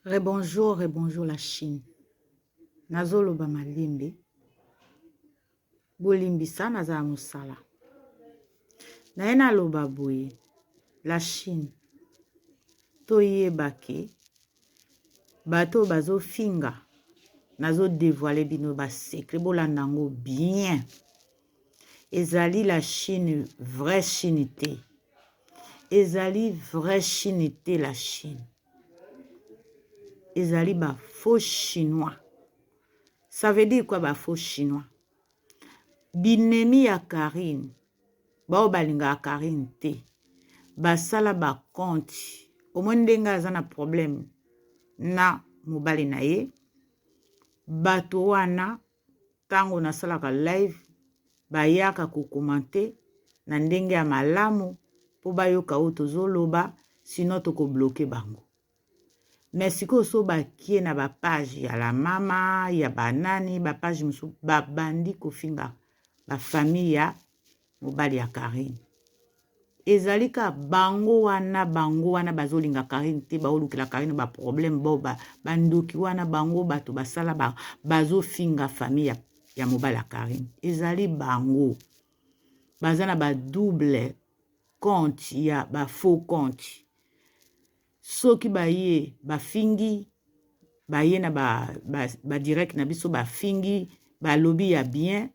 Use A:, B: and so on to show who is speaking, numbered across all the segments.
A: Rebonjour, rebonjour la Chine. Nazoloba malembe. Bolimbisa nazala mosala. Naye naloba boye la Chine. Toyeba ke bato oyo bazofinga nazo devoile bino ba secret bolanda yango bien. Ezali la Chine vraie Chine te. Ezali vraie Chine te la Chine. Ezali ba faux chinois. Ça veut dire quoi ba faux chinois? Binemi ya Carine, bao balingaka Carine te. Basala ba compte. Omoni ndenge aza na problème na mobali na ye. Bato wana Tango nasalaka live bayaka ko commenter na ndenge ya malamu po bayoka oyo tozoloba sinon toko bloquer bango. Mais sikoyo so bakie na ba page ya la mama ya ba nani ba page mosusu babandi kofinga ba famille ya mobali ya Carine. Ezali ka bango wana bango wana bazolinga Carine te baolukela Carine ba problème bo ba bandoki wana bango bato basala ba, bazofinga famille ya, ya mobali ya Carine ezali bango baza na ba double compte ya ba faux compte soki baye bafingi baye na ba, ba, ba direct na biso bafingi balobi ya bien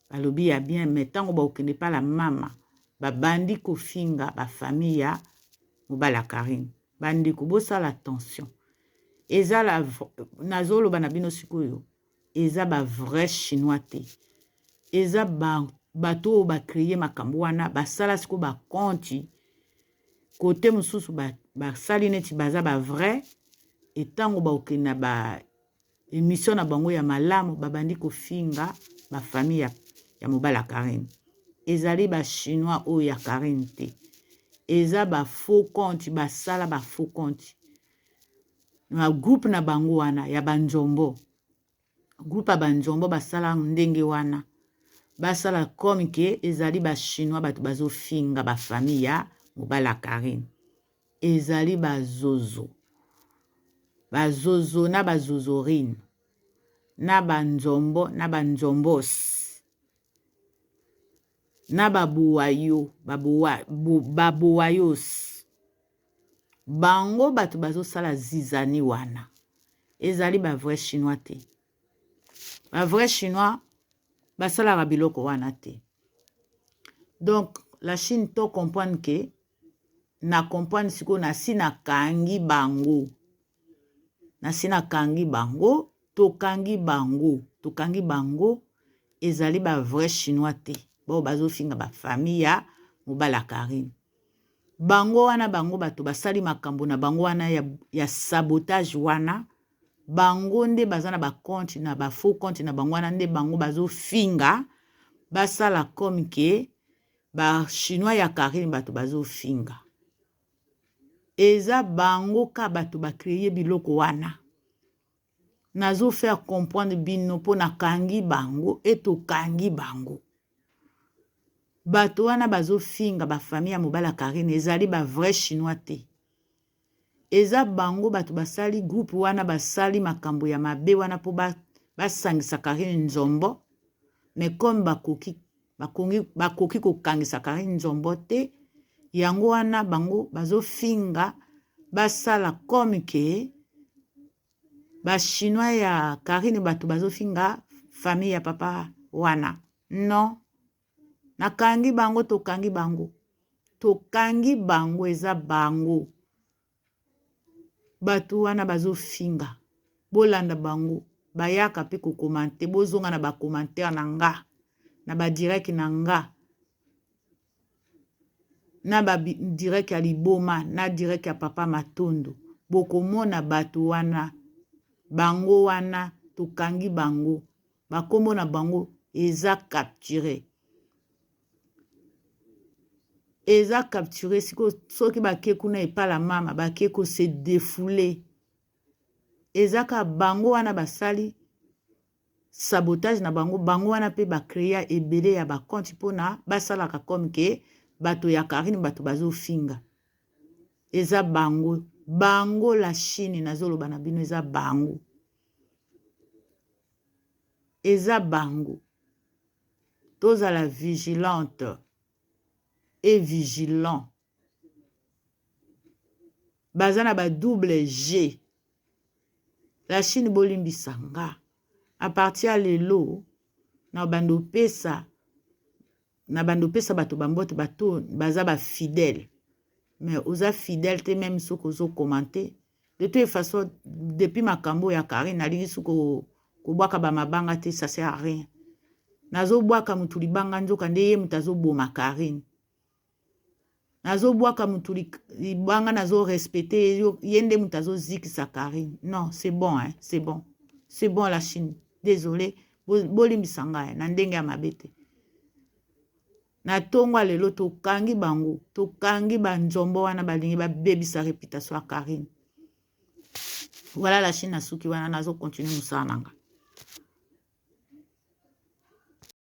A: Balobi ya bien mais tango bakokende epa la mama babandi kofinga ba famille ya mobali ya Carine. Bandeko bosala attention. Eza la nazoloba na bino sikoyo eza ba vrai chinois te. Eza ba bato oyo ba créer makambo wana basala sikoyo ba compte kote mosusu basali neti baza ba vrai etango bakokende na ba emission na bango ya malamu babandi kofinga ba famille ya, ya mobali ya Carine. Ezali ba chinois oyo ya Carine te, eza ba faux compte, basala ba faux compte na groupe na bango wana ya banzombo, groupe ya banzombo basala ndenge wana basala comme ke ezali ba chinois bato bazofinga ba famille ya mobali ya Carine. Ezali ba zozo. Ba zozo na ba zozorine. Na ba nzombo na ba nzombos. Na ba bowayo, ba bowa, bo, ba bowayos. Bango bato bazosala zizani wana. Ezali ba vrai chinois te. Ba vrai chinois basalaka biloko wana te. Donc la Chine to comprendre que na comprendre sikoyo nasi nakangi bango nasi nakangi bango tokangi bango tokangi bango ezali ba vrai chinois te bao bazofinga ba famille ya mobali ya Carine bango wana bango bato basali makambo na bango wana ya, ya sabotage wana bango nde baza na ba compte na ba faux compte na bango wana nde bango bazofinga basala comme ke Ba chinois ya Carine bato bazo finga. Eza bango ka bato ba créer biloko wana. Nazo faire comprendre bino po nakangi bango et tokangi bango. Bato wana bazo finga ba famille ya mobali ya Carine ezali ba vrai chinois te. Eza bango bato basali groupe wana basali makambo ya mabe wana po basangisa Carine nzombo mais comme bakoki bakongi bakoki kokangisa Carine nzombo te yango wana bango bazofinga basala comme que ba chinois ya Carine bato bazofinga famille ya papa wana non Nakangi bango tokangi bango tokangi bango eza bango bato wana bazofinga bolanda bango bayaka pe kokomante bozonga na ba commentaire na nga na ba direct na nga na ba direct ya liboma na direct ya papa matondo bokomona bato wana bango wana tokangi bango Ba kombo na bango eza capture. Eza capture sikoyo soki bake kuna epa la mama bake ko se defouler. Eza ka bango wana basali sabotage na bango, bango wana pe ba crea ebele ya ba compte pona basalaka comme que bato ya Carine bato bazofinga. Eza bango. Bango la Chine nazoloba na bino eza bango. Eza bango. Tozala vigilante et vigilant. Baza na ba double G. La Chine bolimbisa nga. A partir ya lelo na bando opesa na bando opesa bato bambote bato baza ba fidèle mais oza fidèle te meme soki ozo commenter de toute façon depuis makambo ya Karine nalingi soki kobwaka ba mabanga te ça sert à rien nazobwaka motu libanga nzoka nde ye moto azoboma Karine nazobwaka motu libanga nazo respecte ye nde moto azozikisa Karine non c'est bon hein c'est bon c'est bon la Chine désolé bolimbisa ngai na ndenge ya mabe te na ntongo ya lelo tokangi bango tokangi banzombo wana balingi babebisa réputation ya Karine voilà la Chine nasuki wana nazocontinue mosala na ngai.